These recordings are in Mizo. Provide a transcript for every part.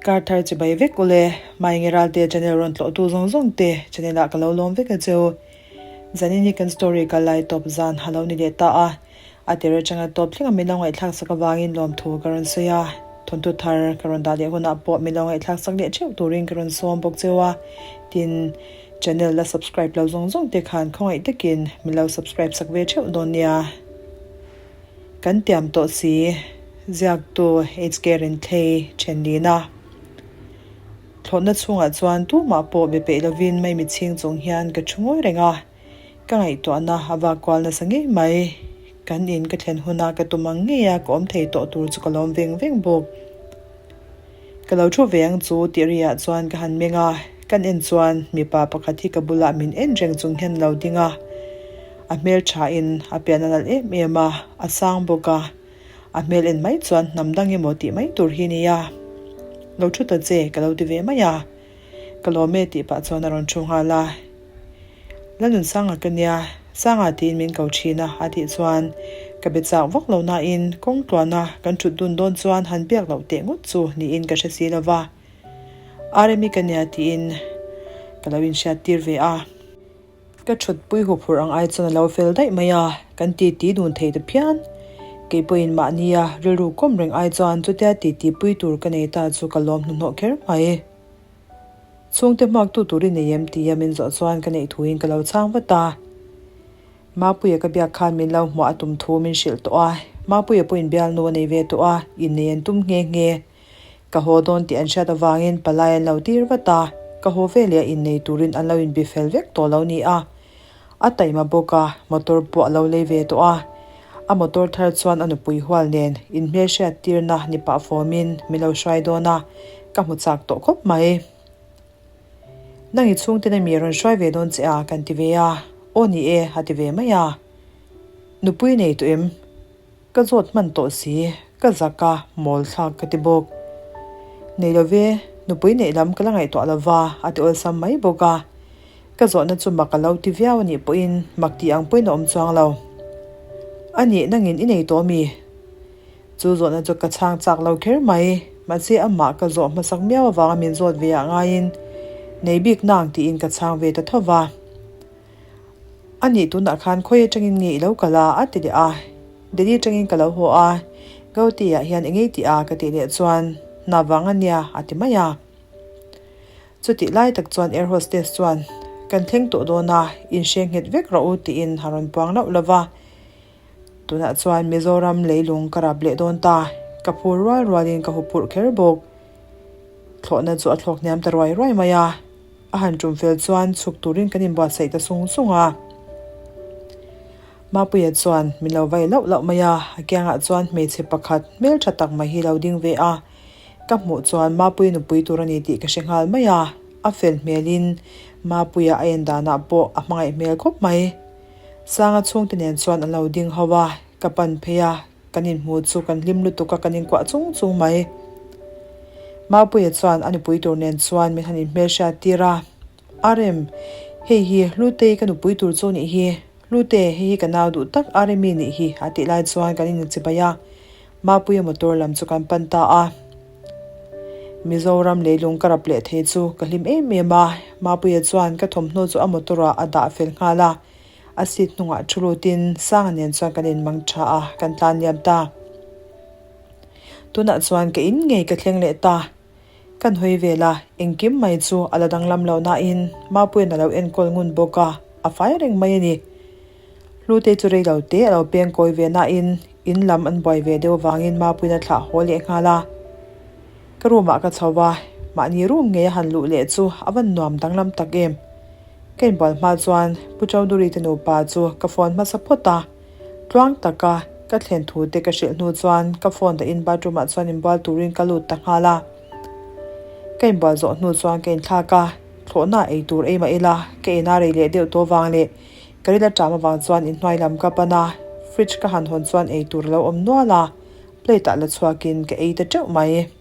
Kar thar chibai vek ule, Maengi Ralte channel rawn tlawhtu zawng zawng te channel ah ka lo lawm vek a cheu. Zanin hi kan story kal lai tawp zan a lo ni leh ta a, a tir atanga tawp thleng a min lo ngaihthlak sak avangin lawmthu ka rawn sawi a, thawnthu thar ka rawn dah leh hunah pawh min lo ngaihthlak sak leh theuh turin ka rawn sawm bawk cheu a, tin channel la subscribe lo zawng zawng te khan khawngaih takin min lo subscribe sak ve theuh dawn nia. Kan tiam tawh si, ziaktu HK Renthlei thenlina thlawhna chhungah chuan tumah pawh be peih lovin maimi chhing chung hian ka thu ngawi reng a, ka ngaihtuahna a vak kual nasa ngei mai. Kan in ka thlen huna ka tum ang ngei a ka awm thei tawh tur chu ka lawm veng veng bawk. Ka lo thu ve ang chu tih riah chuan ka han meng a, kan en chuan mipa pakhat hi ka bulah min en reng chung hian a lo ding a. A hmel thain a pian a nalh em em a, a sang bawk a. A hmel en mai chuan hnam dang emaw tih mai tur hi nia. Lo thu ta che ka lo ti ve mai a. Ka lawm e tih pah chuan a rawn thu nghal a. Lalnun Sanga ka nia, Sanga tiin min ko thin a a tih chuan ka be chak vak lo nain kawng tluana kan thut dun dawn chuan han biak loh teh ngawt chu niin ka hre si lo va. Aremi ka nia tiin ka lo inhriat tir ve a. Ka thut pui huphurh ang ai chuan a lo fel daih mai a, kan titi dun thei ta phian. Kei pawhin mahnia rilru kawm reng ai chuan chutia titi pui tur ka nei ta chu ka lawm hnuhnawh kher mai. Chhungte hmaktu tur i nei em tia min zawh chuan ka neih thuin ka lo chhang vat a. Mapuia ka biak khan min lo hmuah a tum thu min hrilh tawh a, Mapuia pawhin bialnu a nei ve tawh a, innei an tum nghe nghe. Ka haw dawn tih an hriat avangin palai an lo tir vat a, ka haw veleh a innei turin an lo inbi fel vek tawh lo ni a. A taima bawk a, motor pawh a lo lei ve tawh a. A motor thar chuan a nupui hual nen inhmelhriat tirna ni pah fawmin min lo hruai dawn a, ka hmu chak tawh khawp mai. Nang i chhungten a mi rawn hruai ve dawn che a kan ti ve a, aw ni e a ti ve mai a. Nupui nei tawh em? Ka zawt hman tawh si, ka zak a, mawl thlak ka ti bawk. Nei lo ve, nupui neih lam ka la ngaihtuah lo va, a ti awlsam mai bawk a. Ka zawhna chu mak a lo ti viau a nih pawhin mak tih ang pawhin a awm chuang lo. A nih nangin i nei tawh mi? Chu zawhna chu ka chhang chak lo kher mai, mahse amah ka zawh hmasak miau avanga min zawt ve ah ngaiin nei bik nang tiin ka chhang ve ta tho va. A nih tunah khan khawi atangin nge i lo kal a? a ti leh a. Delhi atangin ka lo haw a, Gauti ah hian eng ei tih a? ka tih leh chuan hna vang a nia a ti mai a. Chutih lai tak chuan air hostess chuan Kan thleng tawh dawn a, inhre nghet vek rawh u tiin a rawn puang lauh lo va. Tunah chuan Mizoram leilung ka rap leh dawn ta, ka phur rual rualin ka huphurh kher bawk. Thlawhna chu a thlawk hniam ta ruai ruai mai a. A han tum fel chuan chhuk turin kan inbuatsaih ta sung sung a. Mapuia chuan min lo vai lauh lauh mai a, a kiangah chuan hmeichhe pakhat hmel tha tak mai hi lo ding ve a. Ka hmuh chuan Mapuia nupui tur a ni tih ka hre nghal mai a, a fel hmelin Mapuia a en danah pawh a hmangaih hmel khawp mai. Sanga chhungte nen chuan an lo ding ho a, ka pan phei a, Kan inhmu chu kan hlim lutuk a, kan inkuah chung chung mai. Maupuia chuan a nupui tur nen chuan min han inhmelhriat tir a, Arem, hei hi Hlutei ka nupui tur chu nih hi, Hlute, hei hi ka nau duh tak Aremi nih hi a tih lai chuan kan inchibai a, Maupuia motor lam chu kan pan ta a. Mizoram leilung ka rap leh thei chu ka hlim em em a, Maupuia chuan ka thawmhnaw chu a motor ah a dah fel nghal a, A seat hnungah thu lutin Sanga nen chuan kan inmang tha a, kan tlan liam ta. Tunah chuan ka in ngei ka thleng leh ta. Kan hawi vel a, engkim mai chu a la danglam lo nain Mapuia'n a lo enkawl ngun bawk a, a fai reng mai a ni. Hlute chu rei lo te a lo peng kawi ve nain in lam an buai ve deuh vangin Mapuia'n a thlah haw leh nghal a. Ka room ah ka chho va, mahni room ngei a han luh leh chu a van nuam danglam tak em. Ka inbual hma chuan Pu Chaudhuri te nupa chu ka phone hmasa phawt a, tluang taka ka thlen thu te ka hrilh hnu chuan ka phone dahin bathroom ah chuan inbual turin ka lut ta nghal a. Ka inbual zawh hnu chuan ka inthlak a, thlawhna ei tur ei mah ila ka ina rei leh deuh tawh vang leh ka ril aṭam avang chuan inhnuai lam ka pan a, fridge ka han hawn chuan ei tur a lo awm nual a, plate ah la chhuakin ka ei ta teuh mai.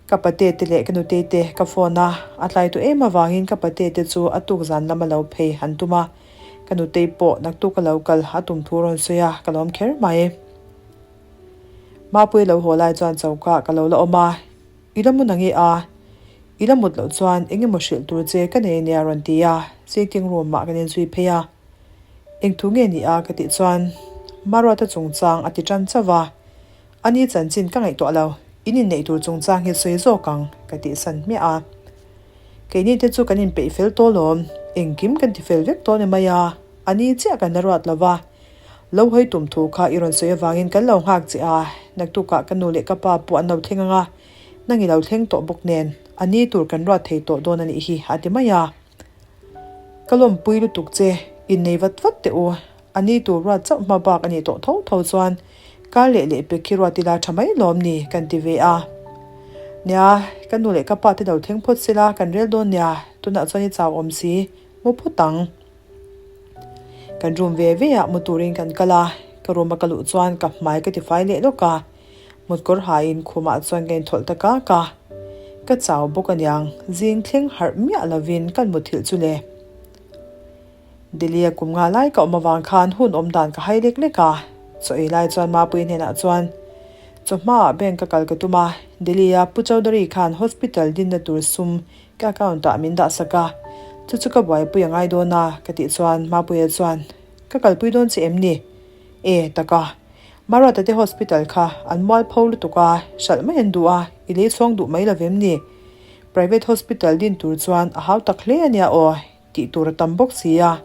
Ka pate te leh ka nute te ka phone a, a tlai tawh em avangin ka pate te chu a tuk zan lama lo phei an tum a, ka nutei pawh naktuk a lo kal a tum thu rawn sawi a, ka lawm kher mai. Mapuii lo haw lai chuan choka ka lo la awm a. I la mu nange a? I la mut loh chuan eng emaw hrilh tur che ka nei ania a rawn ti a, sitting room ah kan inzui phei a. Eng thu nge ni a ka tih chuan Maruata chungchang a ti tan chauh a, a ni chanchin ka ngaihtuah lo, in inneih tur chungchang hi sawi zawk ang ka tih san hmiah a. Keini te chu kan inpeih fel tawh lawm, engkim kan ti fel vek tawh ni mai a, a ni chiah kan la ruat lo va. Lo hawi tum thu kha i rawn sawi avangin kan lo nghak che a, naktukah ka nu leh ka pa pawh an lo thleng ang a, nang i lo thleng tawh bawk nen, a ni tur kan ruat thei tawh dawn a nih hi a ti mai a. Ka lawmpui lutuk che, innei vat vat teh u, a ni tur ruat chauh hma bak a nih tawh tho tho chuan kar leh leh pek hi ruat ila tha mai lawm ni kan ti ve a. Nia, ka nu leh ka pa te lo thleng phawt sela kan rel dawn nia, tunah chuan i chau awm si, mu phawt ang. Kan room ve ve ah mu turin kan kal a, ka room a ka luh chuan ka hmai ka tifai leh lawk a. Mutkawr hain khumah chuan ka inthawlh ta kak a, ka chau bawk aniang, zing thleng harh miah lovin kan muthilh chu le. Delhi-a kum nga lai ka awm avang khan hun awm dan ka hai lek lek a, chaw ei lai chuan Mapuii hnenah chuan, Chawhmaah bank ka kal ka tum a, Delhi-a Pu Chowdhury khan hospital dinna tur sum ka account-ah min dah sak a, chu chu ka buaipui a ngai dawn a, ka tih chuan Mapuia chuan, Ka kalpui dawn che em ni? E, taka. Maruata te hospital kha an mualpho lutuk a, hralh mai an duh a, i lei chhuang duh mai lovem ni? Private hospital din tur chuan a hau tak hle a nia aw, tih tur a tam bawk si a,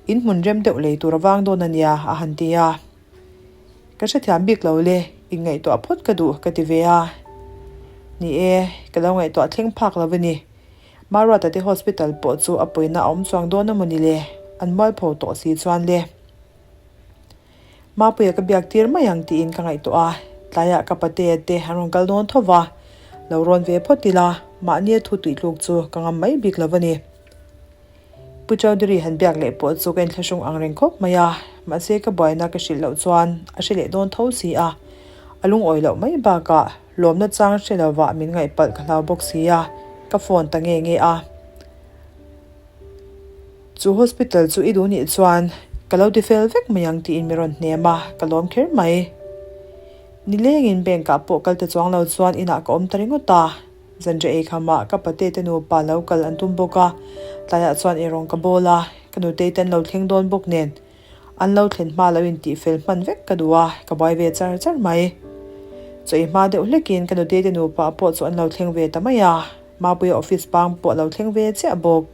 in hmun rem deuh lei tur a vang dawn a nia a han ti a. Ka hrethiam bik lo le, inngaihtuah phawt ka duh ka ti ve a. Ni e, ka lo ngaihtuah thleng phak lo a ni. Maruata te hospital pawh chu a pawina a awm chuang dawn a maw ni le, an mualpho tawh si chuan le. Mapuia ka biak tir mai ang tiin ka ngaihtuah a, tlaiah ka patea te an rawn kal dawn tho va, lo rawn ve phawt ila, mahnia thu tuitluk chu ka ngam mai bik lo a ni. Pu Chowdhury han biak leh pawh chu ka inthlahrung ang reng khawp mai a, mahse ka buaina ka hrilh loh chuan a hre leh dawn tho si a, a lungawi loh mai bakah lawmna chang hre lovah min ngaihpalh ka hlau bawk si a, ka phone ta nge nge a. Chu hospital chu i duh nih chuan ka lo ti fel vek mai ang tiin mi rawn hnem a, ka lawm kher mai. Nilengin bank ah pawh kal ta chuang lo chuan inah ka awm ta ringawt a, zanriah ei khamah ka pate te nupa lo kal an tum bawk a, tlaiah chuan eirawng ka bawl a, ka nutei te an lo thleng dawn bawk nen an lo thlen hma lo in tih fel hman vek ka duh a, ka buai ve char char mai. Chaw ei hma deuh hlekin ka nutei te nupa pawh chu an lo thleng ve ta mai a, Mapuia office bang pawh a lo thleng ve chiah bawk.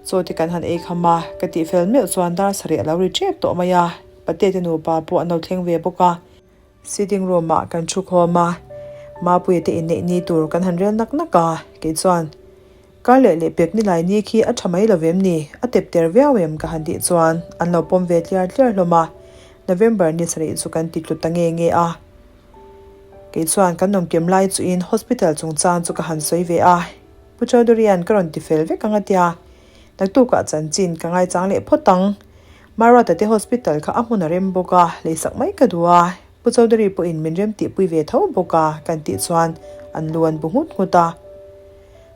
Chaw te kan han ei kham a, ka tih fel meuh chuan dar sarih a lo ri tep tawh mai a, pate te nupa pawh an lo thleng ve bawk a. Sitting room ah kan thu khawm a, Mapuia te inneih ni tur kan han rel nak nak a, kei chuan, Kar leh leh pek ni lai ni khi a tha mai lo vem ni, a tep ter viau em ka han tih chuan an lo pawm ve tliar tliar hlawm a, November ni sarih chu kan ti tlut ta nge nge a. Kei chuan kan awmkim lai chuin hospital chungchang chu ka han sawi ve a, Pu Chowdhury-a'n ka rawn ti fel vek ang a tia, naktukah chanchin ka ngaichang leh phawt ang. Maruata te hospital kha a hmun a rem bawk a, leisak mai ka duh a, Pu Chowdhury pawhin min rem tihpui ve tho bawk a kan tih chuan an lu an bu nghut nghut a.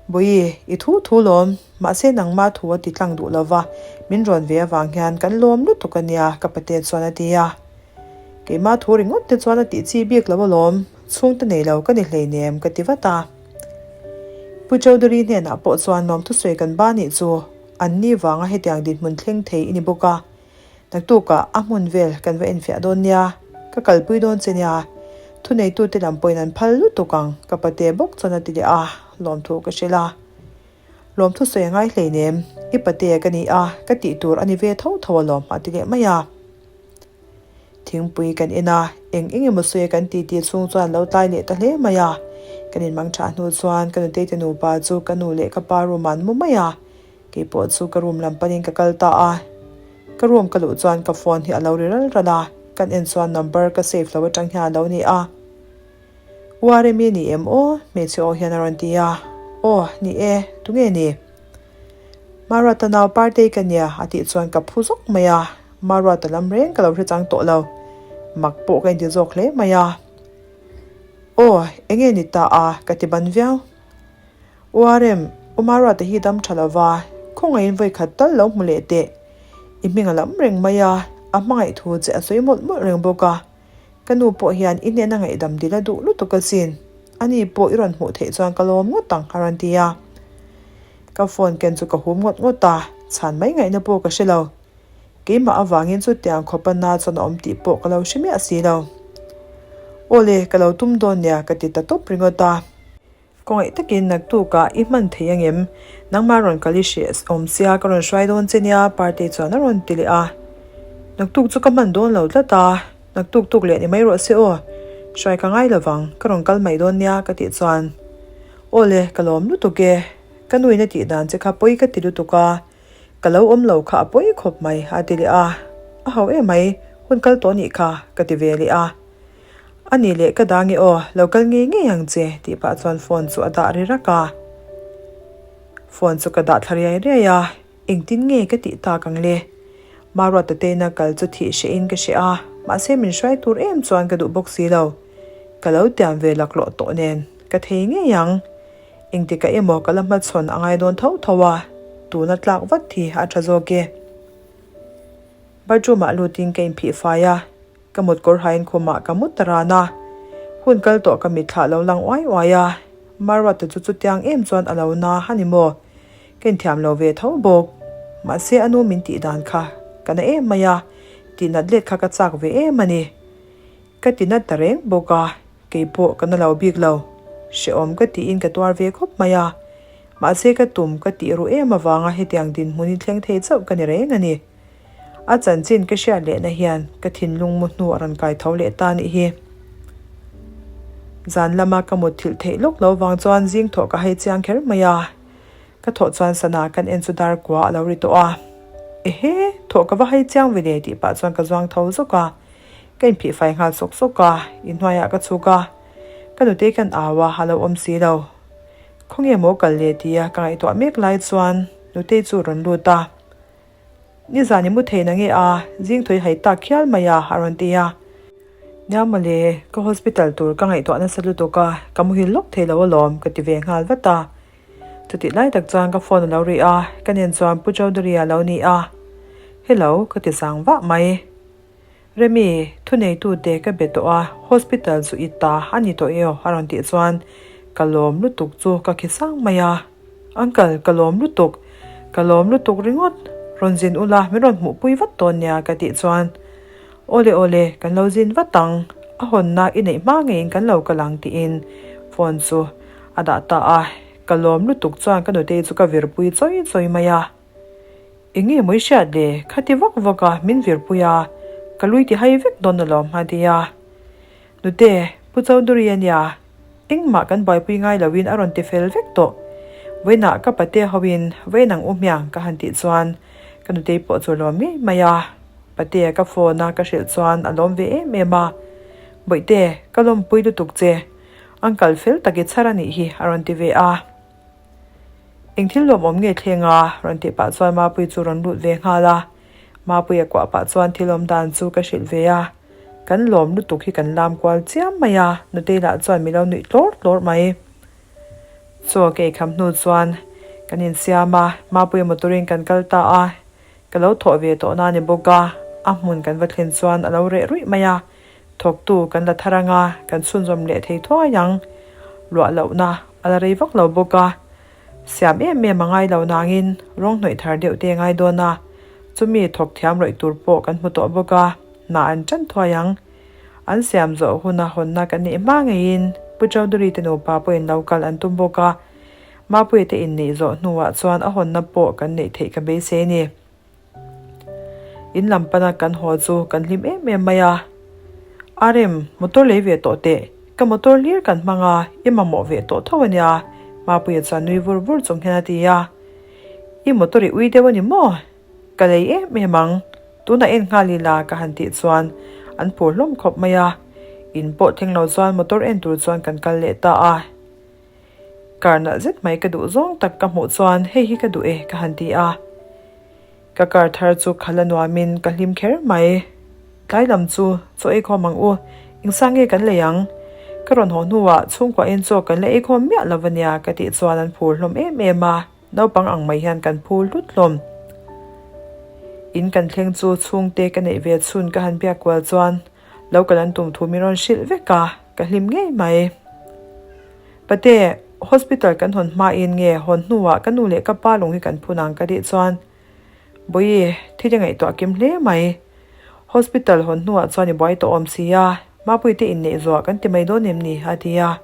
Bawihi, i thu thu lawm, mahse nangmah thu a ti tlang duh lova, min rawn ve avang hian kan lawm lutuk a nia ka pate chuan a ti a. Keimah thu ringawt te chuan a tih chi bik lo alawm, chhungte nei lo ka ni hleinem ka ti vat a. Pu Chowdhury hnenah pawh chuan nuam thusawi kan ba nih chu an ni vanga hetiang dinhmun thleng thei i ni bawk a, naktukah a hmun vel kan va enfiah dawn nia, ka kalpui dawn che nia, thuneitute lam pawhin an phal lutuk ang ka pate bawk chuan a ti leh a, lawmthu ka hrilh a. Lawmthu sawi a ngai hleinem, i pate ka ni a, ka tih tur a ni ve tho tho alawm a ti leh mai a. Thingpui kan en a, eng eng emaw sawi kan ti tih chhung chuan lo tlai leh ta hle mai a. Kan inmang tha hnu chuan ka nutei te nupa chu ka nu leh ka pa room ah an mu mai a, kei pawh chu ka room lam panin ka kal ta a. Ka room ka luh chuan ka phone hi a lo ri ral ral a, kan en chuan number ka save lo atang hian a lo ni a. URM i ni em aw? Hmeichhe aw hian a rawn ti a. Aw, ni e, tunge ni? Maruata nau Partei ka nia a tih chuan ka phu zawk mai a, Maruata lam reng ka lo hre chang tawh lo. Mak pawh ka inti zawk hle mai a. Aw, enge ni ta a? ka ti ban viau. URM, U Maruata hi dam tha lova, khawngaihin vawi khat tal lo hmu leh teh. I hming a lam reng mai a, a hmangaih thu che a sawi mawlh mawlh reng bawk a. Ka nu pawh hian i hnena ngaihdam dil a duh lutuk asin. Ani pawh i rawn hmuh theih chuan ka lawm ngawt ang a rawn ti a. Ka phone ken chu ka hum ngawt ngawt a, chhan mai ngaihna pawh ka hre lo. Keimah avangin chutiang khawpa na chuan a awm tih pawh ka lo hre miah si lo. Aw le, ka lo tum dawn nia ka ti ta tawp ringawt a. Kawngaih takin naktukah i hman thei angem? Nangmah rawn kal i hreh awm sia ka rawn hruai dawn che nia Partei chuan a rawn ti leh a. Naktuk chu ka hman dawn lo tlat a, naktuk tuk leh ni mai rawh se aw. Hruai ka ngai lovang, ka rawn kal mai dawn nia ka tih chuan Aw le, ka lawm lutuk e. Ka nuin a tih dan che kha pawi ka ti lutuk a, ka lo awm lo kha a pawi khawp mai a ti leh a. A ho em mai, hun kal tawh nih kha ka ti ve leh a. A nih leh ka dang e aw, lo kal ngei ngei ang che tih pah chuan phone chu a dah ri rak a. Phone chu ka dah thla riai riai a, engtin nge ka tih tak ang le? Maruata teina kal chu thih hreh in ka hreh a, mahse min hruai tur em chuan ka duh bawk si lo. Ka lo tiam ve laklawh tawh nen ka thei ngei ang. Engtikah emaw ka la hmachhawn a ngai dawn tho tho a, tuna tlak vat hi a tha zawk e. Bathroom ah lutin ka inphih fai a. Ka mut kawr hain khumah ka mut ta ran a, hun kal tawh ka mitthlah lo lang uai uai a, Maruata chu chutiang em chuan a lo na a ni maw? Ka inthiam lo ve tho bawk. Mahse a nu min tih dan kha ka na em mai a, tihnat let kha ka chak ve em a ni. Ka tinat ta reng bawk a, keipawh ka na lo bik lo. Hrehawm ka tiin ka tuar ve khawp mai a, mahse ka tum ka tih ruh em avanga hetiang dinhmun hi thleng thei chauh ka ni reng a ni. A chanchin ka hriat lehna hian ka thinlung mu hnu a rawn kai tho leh ta nih hi. Zan lama ka mut thilh theih lawk lo vang chuan zing thawh ka hai chiang kher mai a. Ka thawh chuan sana kan en chu dar kua a lo ri tawh a. Ehe, thawh ka va hai chiang ve le tih pah chuan ka zuang tho zawk a. Ka inphih fai nghal sawk sawk a, inhnuaiah ka chhuk a. Ka nutei kan au a, a lo awm si lo. Khawnge maw kal le tia ka ngaihtuah mek lai chuan nutei chu a rawn lut a. Nizan i mu thei na nge a, zing thawi hai tak khial mai a, a rawn ti a. Nia mawle, ka hospital tur ka ngaihtuah nasa lutuk a, ka muhil lawk thei lo alawm, ka ti ve nghal vat a. Chutih lai tak chuan ka phone a lo ri a, ka nen chuan Pu Chaudhary a lo ni a. Hello, ka ti sang vah mai. Remi, thuneitute ka be tawh a, hospital chu i ta a ni tawh eo a rawn tih chuan ka lawm lutuk chu ka khi sang mai a. Uncle, ka lawm lutuk, ka lawm lutuk ringawt, rawn zin ula min rawn hmuhpui vat dawn nia ka tih chuan Awle awle, kan lo zin vat ang, a hawnna i neih hma ngeiin kan lo kal ang tiin phone chu a dah ta a, ka lawm lutuk chuan ka nutei chu ka virpui chawi chawi mai a. Enge maw i hriat le? Khati vak vak a, min virpui a, ka lui ti hai vek dawn alawm a ti a. Nute, Pu Chaudhary a nia, engmah kan buaipui ngai loin a rawn ti fel vek tawh. Vawiinah ka pate hoin vawiin ang u hmiang ka han tih chuan ka nutei pawh chu a lawm ngei mai a. Pate ka phone a ka hrilh chuan a lawm ve em em a. Bawihte, ka lawmpui lutuk che. Uncle fel tak i chhar a nih hi a rawn ti ve a. Eng thil lawmawm nge thleng a? rawn tih pah chuan Mapuii chu rawn lut ve nghal a. Mapuii a kuah pah chuan thil awm dan chu ka hrilh ve a. Kan lawm lutuk hi kan lam kual chiam mai a, Nutei lah chuan mi lo nuih tlawr tlawr mai. Chaw ka eikham hnu chuan kan insiam a, Mapuii motor in kan kal ta a. Ka lo thawh ve tawh na ni bawk a, a hmun kan va thlen chuan a lo reh ruih mai a. Thawktu kan la thar anga kan chhunzawm leh thei thuai ang. Luah lohna a la rei vak lo bawk a, siam em em a ngai lo nangin rawng hnawih thar deuh te a ngai dawn a, chumi thawk thiam rawih tur pawh kan hmu tawh bawk a, hna an tan thuai ang. An siam zawh huna hawnna kan neih hma ngeiin Pu Chaudhary te nupa pawhin lo kal an tum bawk a, Mapuia te inneih zawh hnuah chuan a hawnna pawh kan neih theih ka beisei a ni. In lam pana kan haw chu kan hlim em em mai a. Arem, motor lei ve tawh teh. Ka motor hlir kan hmang a, i mamawh ve tawh tho a nia, Mapuia chuan nui vur vur chung hian a ti a. I motor i ui deuh a ni maw? Ka lei em em ang. Tunah en nghal ila ka han tih chuan an phur hlawm khawp mai a. In pawh thleng lo chuan motor en tur chuan kan kal leh ta a. Kar nalh zet mai ka duh zawng tak ka hmuh chuan hei hi ka duh e ka han ti a. Ka kar thar chu khala nuamin ka hlim kher mai. Tlai lam chu chaw ei khawm ang u, engsa nge kan lei ang? Ka rawn haw hnuah chhungkua in chaw kan la ei khawm miah lo a nia ka tih chuan an phur hlawm em em a, naupang ang mai hian kan phur hlut hlawm. In kan thleng chu chhungte ka neih ve chhun ka han biak kual chuan lo kal an tum thu min rawn hrilh vek a, ka hlim ngei mai. Pate, hospital kan hawn hmain nge hawn hnuah ka nu leh ka pa lung hi kan phun ang ka tih chuan, Bawihi, thil i ngaihtuah kim hle mai. Hospital hawn hnuah chuan i buai tawh awm si a, Mapuite inneih zuah kan ti mai dawn em ni? a ti a.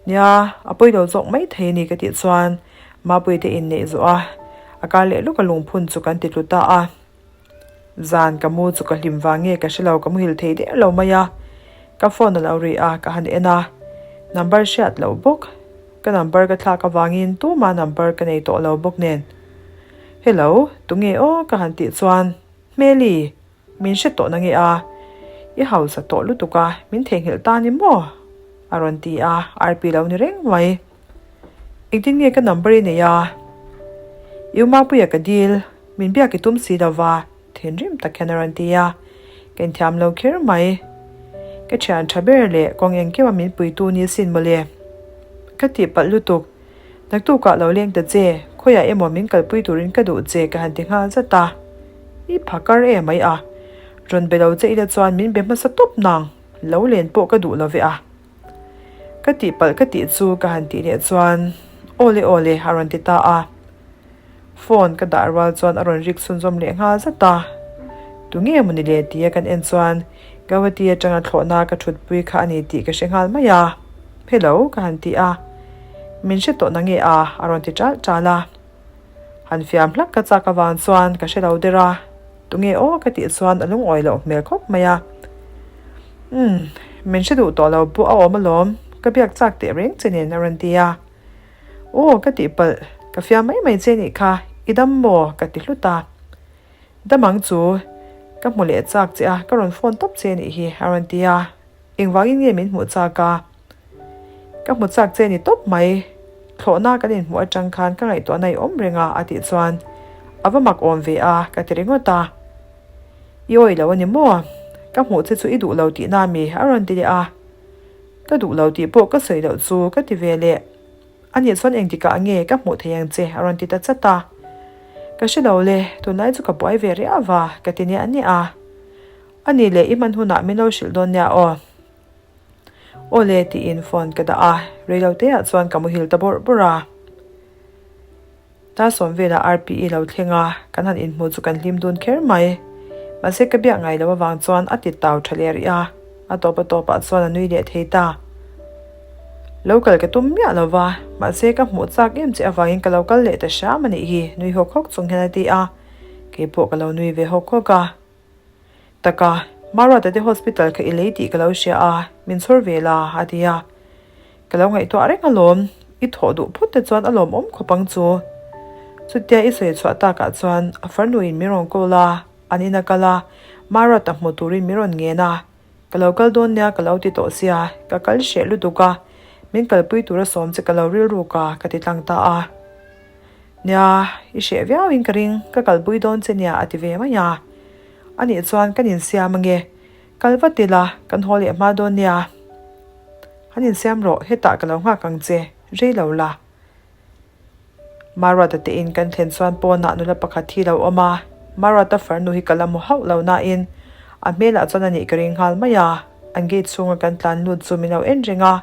Nia, a pawi lo zawk mai thei a ni ka tih chuan Mapuite inneih zuah a, a kar leh lawk a lungphun chu kan ti tlu ta a. Zan ka mu chu ka hlim vang nge ka hre lo, ka muhil thei der lo mai a. Ka phone a lo ri a, ka han en a. Number hriat loh bawk. Ka number ka thlak avangin tuma number ka nei tawh lo bawk nen. Hello, tunge aw ka han tih chuan, Hmeli, min hre tawh nange a? I hausa tawh lutuk a, min theihnghilh ta ni maw? A rawn ti a, RP lo ni reng mai. Engtin nge ka number i nei a? I Umapuia ka dil, min biak i tum si lo va, thinrim tak hian a rawn ti a. Ka inthiam lo kher mai. Ka thian tha ber leh kawng engkima min puitu ni sin mawle. Ka tihpalh lutuk. Naktukah lo leng ta che, khawiah emaw min kalpui turin ka duh che ka han ti nghal zat a. I phakar em mai a. Rawn be lo che ila chuan min be hmasa tawp nang, lo len pawh ka duh lo ve a. Ka tihpalh ka tih chu ka han tih leh chuan Awle awle a rawn ti ta a. Phone ka dah rual chuan a rawn rik chhunzawm leh nghal zat a. Tunge mawni le tia kan en chuan Gauhati atanga thlawhna ka thutpui kha a ni tih ka hre nghal mai a. Hello ka han ti a. Min hre tawh na nge a? a rawn ti ṭalh ṭalh a. Han fiam hlak ka chak avang chuan ka hre lo der a, tunge aw ka tih chuan a lungawi loh hmel khawp mai a. Umm, min hre duh tawh lo pawh a awm alawm, ka biak chak teh reng che nen a rawn ti a. Aw ka tih palh, ka fiam mai mai che nih kha, i dam maw? ka ti hlut a. Dam ang chu, ka hmu leh chak che a, ka rawn phone tawp che nih hi a rawn ti a. Engvangin nge min hmuh chak a? Ka hmu chak che ni tawp mai, thlawhna kan inhmuh atang khan ka ngaihtuahna i awm reng a a tih chuan a va mak awm ve a ka ti ringawt a. I awih lo a ni maw? Ka hmuh che chu i duh lo tihna mi a rawn ti leh a. Ka duh lo tih pawh ka sawi loh chu ka ti ve leh. Anih chuan engtikah nge ka hmuh thei ang che a rawn ti ta chat a. Ka hre lo le, tunlai chu ka buai ve riau va ka ti niah niah a. Anih leh i hman hunah min lo hrilh dawn nia aw. Aw le tiin phone ka dah a, reiloteah chuan ka muhil ta bawrh bawrh a. Tarsawm velah RPE lo thleng a, kan han inhmu chu kan hlim dun kher mai. Mahse ka biak ngai lo avang chuan a ti tau tha leh rih a, a tawp a tawpah chuan a nui leh thei ta. Lo kal ka tum miah lo va, mahse ka hmuh chak em che avangin ka lo kal leh ta hram a nih hi, nui hawk hawk chung hian a ti a, keipawh ka lo nui ve hawk hawk a. Taka, Maruata te hospital kha i lei tih ka lo hria a, min chhawr ve la, a ti a. Ka lo ngaihtuah reng alawm, i thawh duh phut te chuan a lawmawm khawp ang chu. Chutia i sawi chhuah takah chuan a farnuin min rawn call a, an in a kal a, Maruata hmu turin min rawn ngen a. Ka lo kal dawn nia ka lo ti tawh sia, ka kal hreh lutuk a, min kalpui tura sawm che ka lo rilruk a, ka ti tlang ta a. Nia, i hreh viauin ka ring, ka kalpui dawn che nia a ti ve mai a. Anih chuan kan insiam ange, kal vat ila, kan haw leh hma dawn nia. Han insiam rawh, hetah ka lo nghak ang che, rei lo la. Maruata te in kan thlen chuan pawnah nula pakhat hi lo awm a, Maruata farnu hi ka la hmu hauh lo nain a hmelah chuan a nih ka ring nghal mai a, an gate chhunga kan tlan lut chu min lo en reng a,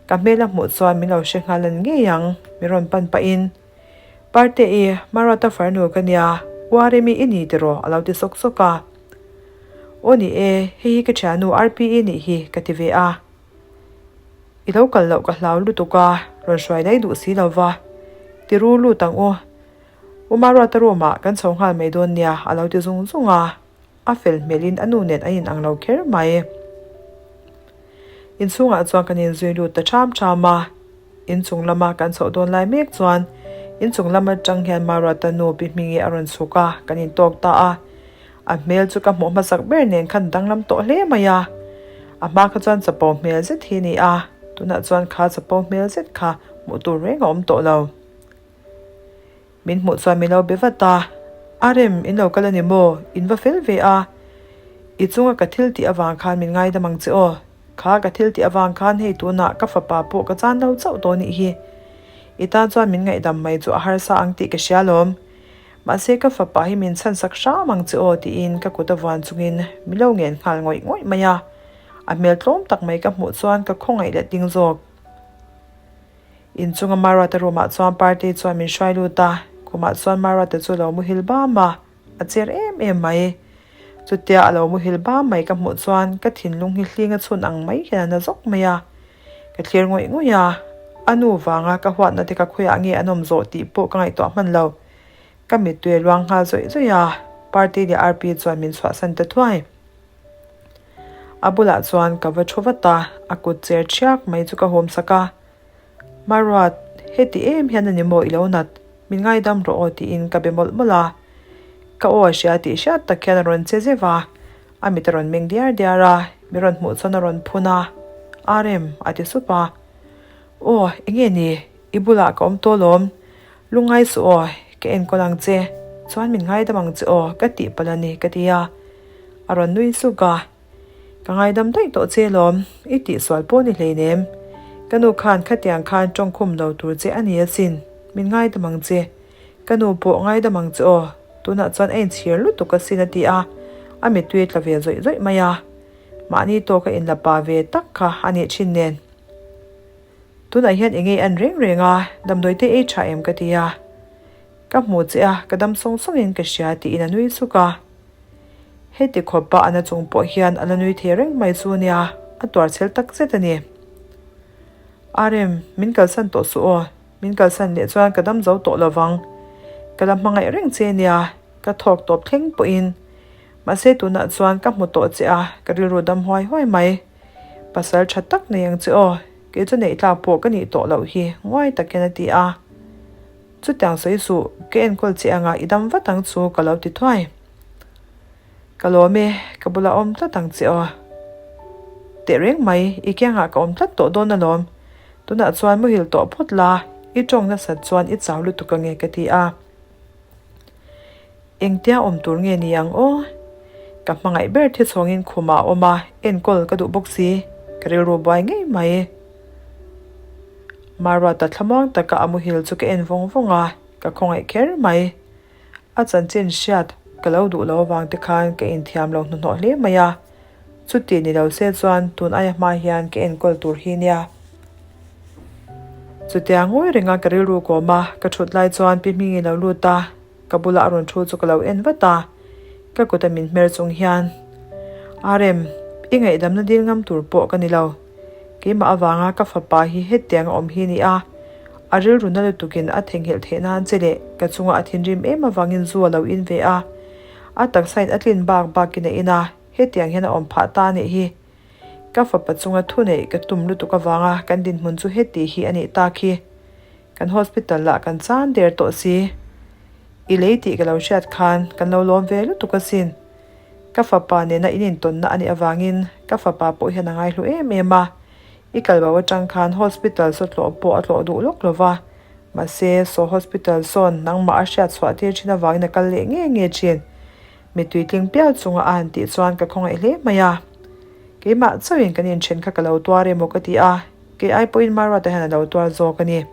ka hmel a hmuh chuan min lo hre nghal an ngei ang, min rawn pan pahin, Parte i, Maruata farnu ka nia, Uaremi i ni tiraw? a lo ti sawk sawk a. Aw ni e, hei hi ka thiannu RPE nih hi ka ti ve a. I lo kal loh ka hlau lutuk a, rawn hruai daih duh si lo va. Ti ru lut ang u. U Maruata room ah kan chho nghal mai dawn nia a lo ti zung zung a. A fel hmelin a nu nen an inang lo kher mai. Inchhungah chuan kan inzui lut ta ṭham ṭham a. Inchung lama kan chhoh dawn lai mek chuan inchung lam atang hian Maruata nu Pi Hmingi a rawn chhuk a, kan intawk ta a. A hmel chu ka hmuh hmasak ber nen khan danglam tawh hle mai a. A hma kha chuan chapo hmel zet hi a ni a, tunah chuan kha chapo hmel zet kha hmuh tur reng a awm tawh lo. Min hmuh chuan min lo be vat a, A rem, in lo kal a ni maw? In va fel ve a. I chunga ka thil tih avang khan min ngaidam ang che aw. Kha ka thil tih avang khan hei tunah ka fapa pawh ka chan lo chauh tawh nih hi. I tan chuan min ngaihdam mai chu a harsa ang tih ka hria lawm. Mahse ka fapa hi min chhan sak hram ang che aw tiin ka kut a vuan chungin min lo ngen nghal ngawih ngawih mai a. A hmel tlawm tak mai ka hmuh chuan ka khawngaih leh ding zawk. Inchunga Maruata room ah chuan Partei chuan min hruai lut a, khumah chuan Maruata chu a lo muhil bam a, a cher em em mai. Chutia a lo muhil bam mai ka hmuh chuan ka thinlung hi hling a chhun ang mai hian a na zawk mai a. Ka thlir ngawih ngawih a, a nu vanga ka huatna te ka khawiah nge an awm zawh tih pawh ka ngaihtuah hman lo. Ka mittui a luang nghal zawih zawih a, Partei leh Arpi chuan min chhuahsan ta thuai. A bulah chuan ka va thu vat a, a kut cher thiak mai chu ka hawm sak a. Maruat, heti em hian a ni maw i lo nat? Min ngaidam rawh aw tiin ka be mawlh mawlh a. Ka aw a hria tih hriat tak hian a rawn che zeuh a, a mit a rawn meng diar diar a, mi rawn hmuh chuan a rawn phun a, Arem, a ti sup a. Aw, enge ni? I bulah ka awm tawh lawm. Lungngai suh aw, ka enkawl ang che, chuan min ngaidam ang che aw, ka tih palh a ni, ka ti a. A rawn nui suk a, Ka ngaidam daih tawh che lawm, i tihsual pawh ni hleinem. Ka nu khan khatiang khan tawngkhum lo tur che a ni asin, min ngaidam ang che. Ka nu pawh ngaidam ang che aw, tunah chuan a inchhir lutuk asin a ti a, a mittui tla ve zawih zawih mai a. Mahni tawka inla pa ve tak kha a nih thin nen. Tunah hian eng ei an reng reng a, damdawi te ei tha em ka ti a. Ka hmu che a, ka dam sawng sawngin ka hria tiin a nui suk a. Heti khawpa a na chung pawh hian a la nui thei reng mai chu nia, a tuar chhel tak zet a ni. Arem, min kalsan tawh suh aw, min kalsan leh chuan ka dam zo tawh lo vang. Ka la hmangaih reng che nia, ka thawk tawp thleng pawhin. Mahse tunah chuan ka hmu tawh che a, ka rilru dam huai huai mai. Pasal tha tak nei ang che aw, kei chu neih tlak pawh ka nih tawh loh hi, nguai takin a ti a. Chutiang sawi suh, ka enkawl che anga i dam vat ang chu ka lo ti thuai. Ka lawm e, ka bulah awm tlat ang che aw. Teh reng mai, i kiangah ka awm tlat tawh dawn alawm. Tunah chuan muhil tawh phawt la, i tawng nasat chuan i chau lutuk ange ka ti a. Engtia awm tur nge ni ang aw? Ka hmangaih ber thi chhawngin khumah a awm a, enkawl ka duh bawk si, ka rilru buai ngei mai. Maruata thlamuang taka a muhil chu ka en vawng vawng a, ka khawngaih kher mai. A chanchin hriat ka lo duh lo avang te khan ka inthiam lo hnuhnawh hle mai a, chuti ni lo se chuan tun aia hma hian ka enkawl tur hi nia. Chutia ngawi renga ka rilru kawm a, ka thut lai chuan Pi Hmingi lo lut a, Ka bula a rawn thu chu ka lo en vat a, ka kuta min hmer chung hian, Arem, i ngaihdamna dil ngam tur pawh ka ni lo. Keimah avanga ka fapa hi hetiang a awm hi ni a, a rilru na lutukin a theihnghilh theih nan che leh ka chunga a thinrim em avangin zu a lo in ve a, a taksain a tlin bak bakin a in a, hetiang hian a awm phah ta a nih hi. Ka fapa chunga thuneih ka tum lutuk avanga kan dinhmun chu heti hi a nih tak hi. Kan hospital lah kan chan der tawh si. I lei tih ka lo hriat khan kan lo lawm ve lutuk asin. Ka fapa nena in intawnna a nih avangin ka fapa pawh hian a ngaihlu em em a. I kalbo atang khan hospital saw tlawh pawh a tlawh duh lawk lo va. Mahse, saw hospital sawn nangmah a hriat chhuah tir thin avangin a kal leh nge nge thin. Mittui tling pial chunga a han tih chuan ka khawngaih hle mai a. Keimah chauhin kan inthen kha ka lo tuar emaw ka ti a. Kei ai pawhin Maruata hian a lo tuar zawk a ni.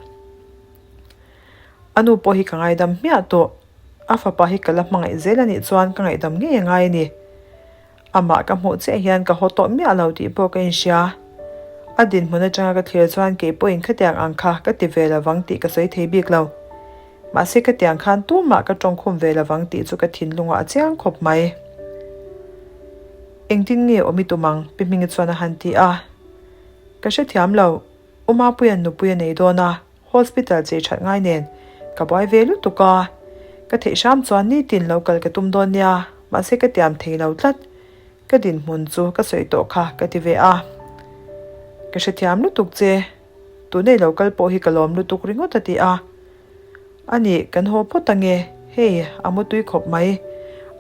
A nu pawh hi ka ngaidam hmiah tawh. A fapa hi ka la hmangaih zel a nih chuan ka ngaihdam ngei a ngai a ni. Amah ka hmuh chiah hian ka haw tawh miah lo tih pawh ka inhria. A dinhmun atanga ka thlir chuan kei pawhin khatiang ang kha ka ti ve lovang tih ka sawi thei bik lo. Mahse khatiang khan tumah ka tawngkhum ve lovang tih chu ka thinlungah a chiang khawp mai. Engtin nge awm i tum ang? Pi Hmingi chuan a han ti a. Ka hrethiam lo, U Mapuia'n nupui a nei dawn a, hospital chei that ngai nen ka buai ve lutuk a, ka theih hram chuan nitin lo kal ka tum dawn nia, mahse ka tiam thei lo tlat, ka dinhmun chu ka sawi tawh kha ka ti ve a. Ka hrethiam lutuk che, tunei lo kal pawh hi ka lawm lutuk ringawt a ti a. A nih, kan haw phawt ange, hei, a mu tui khawp mai.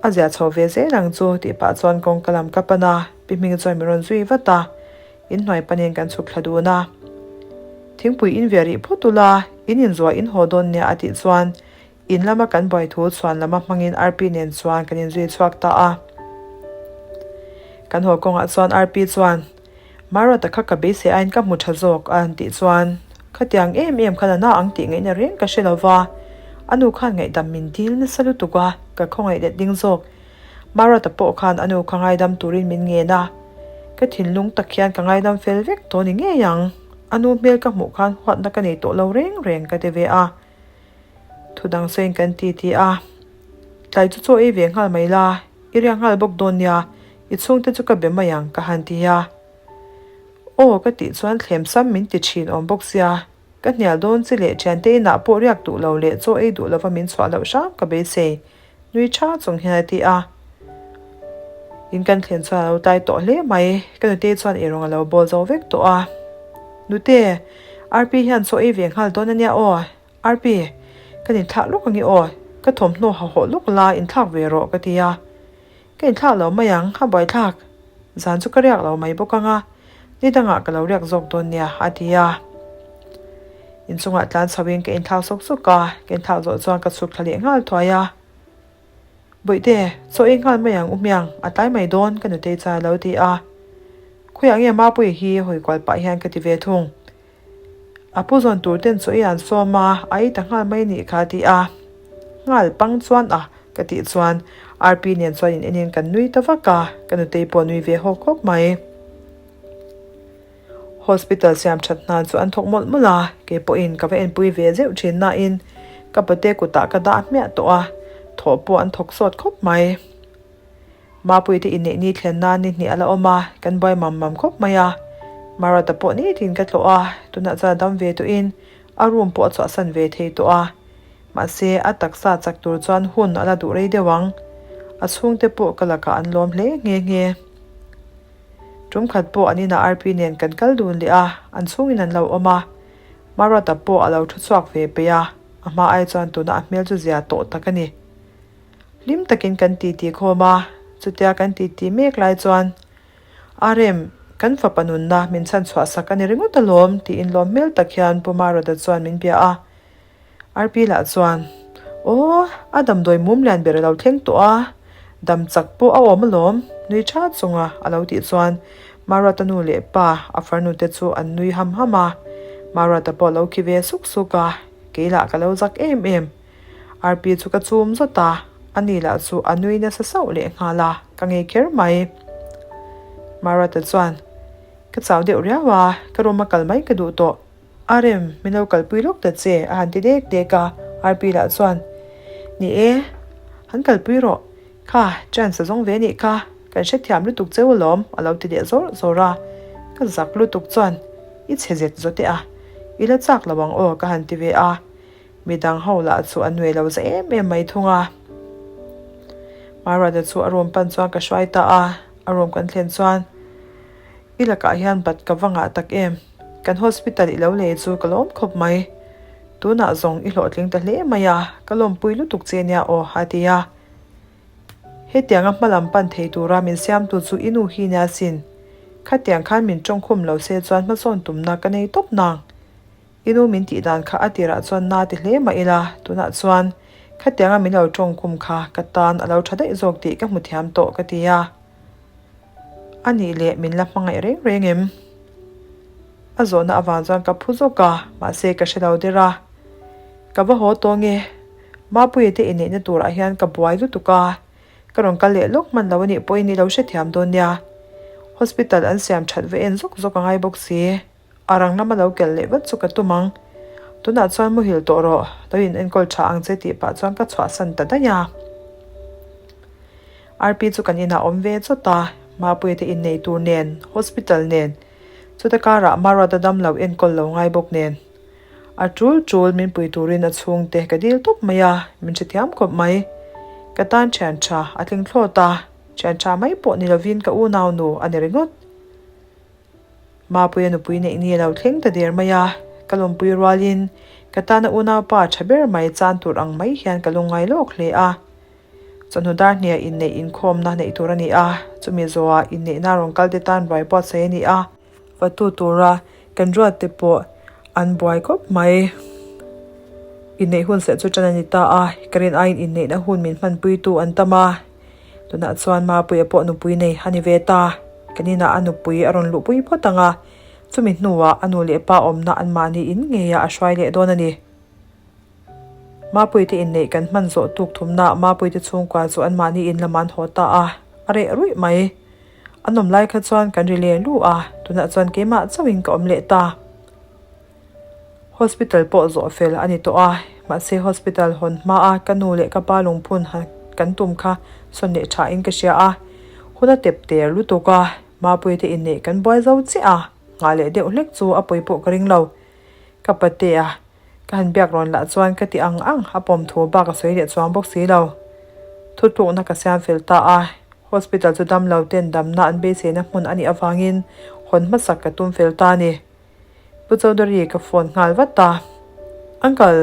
A zia chho ve zel ang chu, tih pah chuan kawngka lam ka pan a, Pi Hmingi chuan min rawn zui vat a, inhnuai panin kan chhuk thla dun a. Thingpui in ve rih phawt ula, in inzuah in haw dawn nia a tih chuan in lama kan buai thu chhuan lama hmangin Arpi nen chuan kan inzui chhuak ta a. Kan haw kawngah chuan Arpi chuan, Maruata kha ka beisei aiin ka hmu tha zawk a han tih chuan, Khatiang em em khan a na ang tih ngaihna reng ka hre lo va, a nu khan ngaihdam min dil nasa lutuk a, ka khawngaih let ding zawk. Maruata pawh khan a nu kha ngaidam turin min ngen a, ka thinlung tak hian ka ngaidam fel vek tawh ni ngei ang. A nu hmel ka hmuh khan huatna ka nei tawh lo reng reng ka ti ve a. Thu dang sawiin kan ti ti a. Tlai chu chaw ei ve nghal mai la, i riak nghal bawk dawn nia, i chhungte chu ka be mai ang ka han ti a. Aw ka tih chuan thlem sam min ti thin awm bawk sia, ka hnial dawn chi leh thiante inah pawh riak duh lo leh chaw ei duh lova min chhuah loh hram ka beisei, nui tha chung hian a ti a. In kan thlen chuan a lo tlai tawh hle mai, ka nute chuan eirawng a lo bawl zo vek tawh a. Nute, Rp hian chaw ei ve nghal dawn a nia aw, Rp, kan inthlak lawk ange aw, ka thawmhnaw ha hawh lawk la inthlak ve rawh ka ti a. Ka inthlak lo mai ang, a buaithlak. Zan chu ka riak lo mai bawk ang a, ni dangah ka lo riak zawk dawn nia, a ti a. Inchungah tlan chhoin ka inthlak sawk sawk a, ka inthlak zawh chuan ka chhuk thla leh nghal thuai a. Bawihte, chaw ei nghal mai ang u hmiang, a tlai mai dawn, ka nutei chuan a lo ti a. Khawiah nge Mapuii hi hawi kual pah hian ka ti ve thung. A pu zawn tur ten chaw ei an sawm a, a ei ta nghal mai nih kha a ti a. Nghal pang chuan a, ka tih chuan Rp nen chuan in enin kan nui ta vak a, ka nutei pawh nui ve hawk hawk mai. Hospital siam that hna chu an thawk mawlh mawlh a, kei pawhin ka va enpui ve zeuh thin nain ka pate kutah ka dah hmiah tawh a, thawh pawh an thawk sawt khawp mai. Mapuite inneih ni thlen nan ni hnih a la awm a, kan buai mam mam khawp mai a. Maruata pawh nitin ka tlawh a, tunah chuan a dam ve tawhin a room pawh a chhuahsan ve thei tawh a. Mahse, a taksa chak tur chuan hun a la duh rei deuh ang. A chhungte pawh ka lakah an lawm hle nghe nghe. Tum khat pawh an inah RP nen kan kal dun leh a, an chhungin an lo awm a. Maruata pawh a lo thu chhuak ve peih a, a hma ai chuan tunah a hmel chu zia tawh tak a ni. Hlim takin kan titi khawm a, chutia kan titi mek lai chuan, Arem, kan fapa nunna min chhan chhuah sak a ni ringawt alawm, tiin lawm hmel tak hian Pu Maruata chuan min bia a. RP lah chuan, Aw, a damdawi mum lian ber a lo thleng tawh a, dam chak pawh a awm alawm, nui tha chunga a lo tih chuan Maruata nu leh pa a farnu te chu an nui ham ham a. Maruata pawh a lo khi ve suk suk a, kei lah ka lo zak em em. RP chu ka chum zawt a, ani lah chu a nui nasa sauh leh nghal a, ka ngei kher mai. Maruata chuan, Ka chau deuh riau a, ka room a kal mai ka duh tawh. Arem, min lo kalpui lawk ta che, a han ti dek dek a, RP lah chuan, Ni e, han kalpui rawh. Kha, chance a zawng ve nih kha, kan hrethiam lutuk cheu alawm, a lo ti leh zawr zawr a. Ka zak lutuk chuan, I chhe zet zawte a, i la chak lo ang aw, ka han ti ve a. Midang ho lah chu an nuai lo za em em mai thung a. Maruata chu a room pan chuan ka hruai ta a, a room kan thlen chuan I lakah hian bat ka va ngah tak em, kan hospital i lo lei chu ka lawm khawp mai. Tunah zawng i hlawhtling ta hle mai a, ka lawmpui lutuk che nia aw a ti a. Hetianga hma lam pan thei tura min siamtu chu i nu hi nia sin. Khatiang khan min tawngkhum lo se chuan hmasawn tumna ka nei tawp nang. I nu min tih dan kha a tirah chuan na ti hle mah ila, tunah chuan khatianga min lo tawng kum kha ka tan a lo tha daih zawk tih ka hmu thiam tawh ka ti a. A nih leh min la hmangaih reng reng em? A zawhna avang chuan ka phu zawk a, mahse ka hre lo der a. Ka va haw tawh nge? Mapuia te inneihna turah hian ka buai lutuk a, ka rawn kal leh lawk hman lo a nih pawhin i lo hrethiam dawn nia. Hospital an siam that va en zawk zawk a ngai bawk si. A rang lama lo kelh leh vat chu ka tum ang. Tunah chuan muhil tawh rawh, lo in enkawl tha ang che tih pah chuan ka chhuahsan ta daih a. RP chu kan inah awm ve chawt a, Mapuia te innei tur nen, hospital nen, chuta karah Maruata dam lo enkawl lo ngai bawk nen. A tul tul min pui turin a chhungte ka dil tawp mai a, min hrethiam khawp mai. Ka tan thian tha a tling thlawt a, thian tha mai pawh ni lovin ka unau nu a ni ringawt. Mapuia nupui neih ni a lo thleng ta der mai a, ka lawmpui rualin ka tana unaupa tha ber mai chan tur ang mai hian ka lungngai lawk hle a. Chawhnu dar hniah inneih inkhawmna neih tur a ni a, chumi zawhah inneihna rawn kal te tan buai buatsaih a ni a. Fatu tura kan ruat te pawh an buai khawp mai. Inneih hun serh chu tan a ni ta a, ka rin aiin inneihna hun min hmanpuitu an tam a. Tunah chuan Mapuia pawh nupui nei a ni ve ta. Kan inah a nupui a rawn luhpui phawt ang a, chumi hnuah a nu leh pa awmna anmahni in ngeiah a hruai leh dawn a ni. Mapuite inneih kan hman zawh tuk thumnaah Mapuite chhungkua chu anmahni in lamah an haw ta a, a reh ruih mai. An awm lai kha chuan kan ri leh lu a, tunah chuan keimah chauhin ka awm leh ta. Hospital pawh zawh fel a ni tawh a, mahse hospital hawn hma a ka nu leh ka pa lungphun han kan tum kha sawn leh tha in ka hria a, hun a tep ter lutuk a, Mapuii te inneih kan buai zo chiah a, nghah leh deuh hlek chu a pawi pawh ka ring lo. Ka patea ka han biak rawn lah chuan ka ti ang ang a pawm thu bak a sawi leh chuang bawk si lo. Thutlukna ka siam fel ta a, hospital chu damlo ten damna an beiseina hmun a nih avangin hawn hmasak ka tum fel ta a ni. Pu Chaudhary ka phone nghal vat a, Uncle,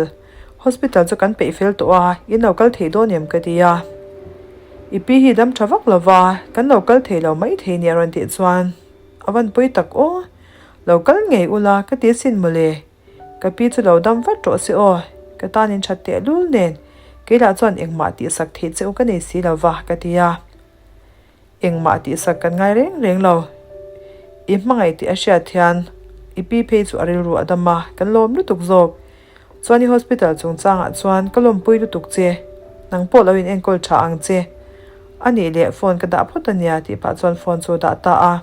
hospital chu kan peih fel tawh a, in lo kal thei dawn em ka ti a. I pi hi dam tha vak lo va, kan lo kal thei lo mai thei nia rawn tih chuan a van pawi tak aw, lo kal ngei ula ka ti asin mawle, ka pi chu lo dam vat rawh se aw, ka tan in that tehlul nen keilah chuan engmah tihsak theih che u ka nei si lo va ka ti a. Engmah tihsak kan ngai reng reng lo. I hmangaih tih a hriat hian i pi phei chu a rilru a dam a, kan lawm lutuk zawk. Chuan i hospital chungchangah chuan ka lawmpui lutuk che, nang pawh lo in enkawl tha ang che. A nih leh phone ka dah phawt a nia tih pah chuan phone chu a dah ta a.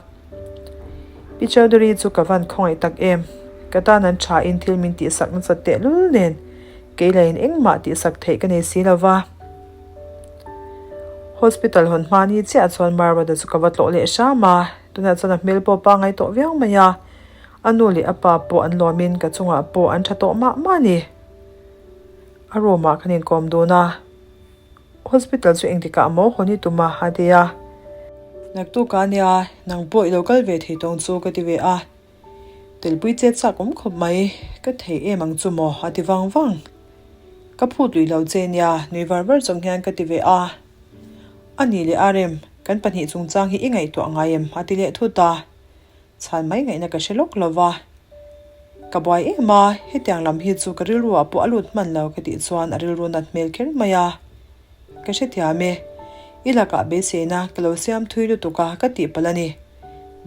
Pi Chaudhary chu ka van khawngaih tak em, ka tan an tha in thil min tihsak nasat tehlul nen kei lahin engmah tihsak theih ka nei si lo va. Hospital hawn hma ni chiah chuan Marwada chu ka va tlawh leh hram a, tunah chuan a hmel pawh pangai tawh viau mai a, a nu leh a pa pawh an lawmin ka chungah pawh an tha tawh mah mah a ni. A room ah kan inkawm dun a, hospital chu engtikah maw hawn i tum a a ti a. Naktuk a nia, nang pawh i lo kal ve thei tawng chu ka ti ve a, Telpui chet chak awm khawp mai, ka thei em ang chu maw a ti vang vang. Ka phut lui lo che nia, nui var var chung hian ka ti ve a. A nih leh Arem, kan pahnih chungchang hi i ngaihtuah ngai em? a ti leh thut a. Chhan mai ngaihna ka hre lawk lo va. Ka buai em a, hetiang lam hi chu ka rilru ah pawh a lut hman lo ka tih chuan a rilru nat hmel kher mai a. Ka hrethiam e, i lakah beiseina ka lo siam thui lutuk a ka tihpalh a ni.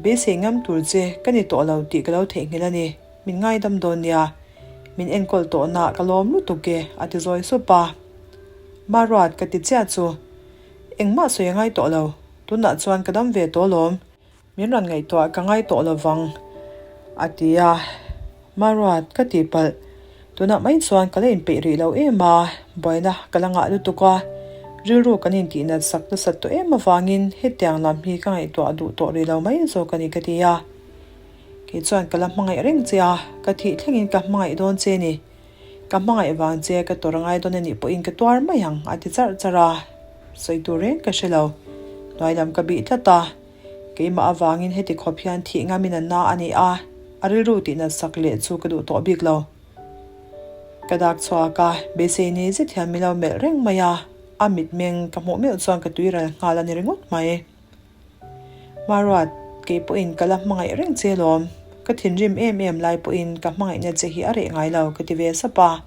Beisei ngam tur che ka ni tawh lo tih ka lo theihnghilh a ni, min ngaidam dawn nia. Min enkawl tawhna ka lawm lutuk e, a ti zawi sup a. Maruat ka ti chiah chu, engmah sawi a ngai tawh lo, tunah chuan ka dam ve tawh alawm. Min rawn ngaihtuah ka ngai tawh lovang, a ti a. Maruat, ka tihpalh. Tunah mai chuan ka la inpeih rih lo em a, buaina ka la ngah lutuk a. Rilru kan intihnat sak nasat tawh em avangin hetiang lam hi ka ngaihtuah duh tawh rih lo mai zawk a ni ka ti a. Kei chuan ka la hmangaih reng che a, ka thih thlengin ka hmangaih dawn che ni. Ka hmangaih vang che ka tawrh ngai dawn a nih pawhin ka tuar mai ang, a ti charh charh a. Sawi tur reng ka hre lo. Hnuai lam ka bih tlat a. Keimah avangin heti khawp hian thih ngamin a na a ni a, a rilru tihnat sak leh chu ka duh tawh bik lo. Ka dak chhuak a, beisei ni zet hian min lo melh reng mai a, a mitmeng ka hmuh meuh chuan ka tuiral nghal a ni ringawt mai. Maruat, kei pawhin ka la hmangaih reng che lawm, ka thinrim em em lai pawhin ka hmangaihna che hi a reh ngai lo ka ti ve sap a.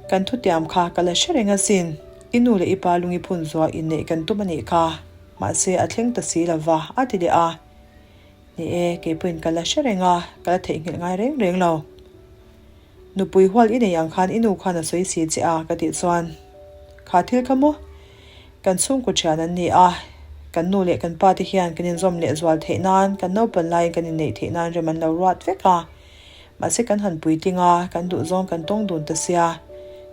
Kan thutiam kha ka la hre reng asin, i nu leh i pa lungi phun zuah inneih kan tum a nih kha. Mahse a thleng ta si lo va, a ti leh a. Ni e, kei pawhin ka la hre reng a, ka la theihnghilh ngai reng reng lo. Nupui hual i nei ang khan i nu khan a sawi si che a, ka tih chuan, Kha thil kha maw? Kan chhungkaw thian an ni a, kan nu leh kan pa te hian kan inzawm leh zual theih nan, kan naupan laiin kan inneih theih nan rem an lo ruat vek a. Mahse kan han puitling a, kan duhzawng kan tawng dun ta sia.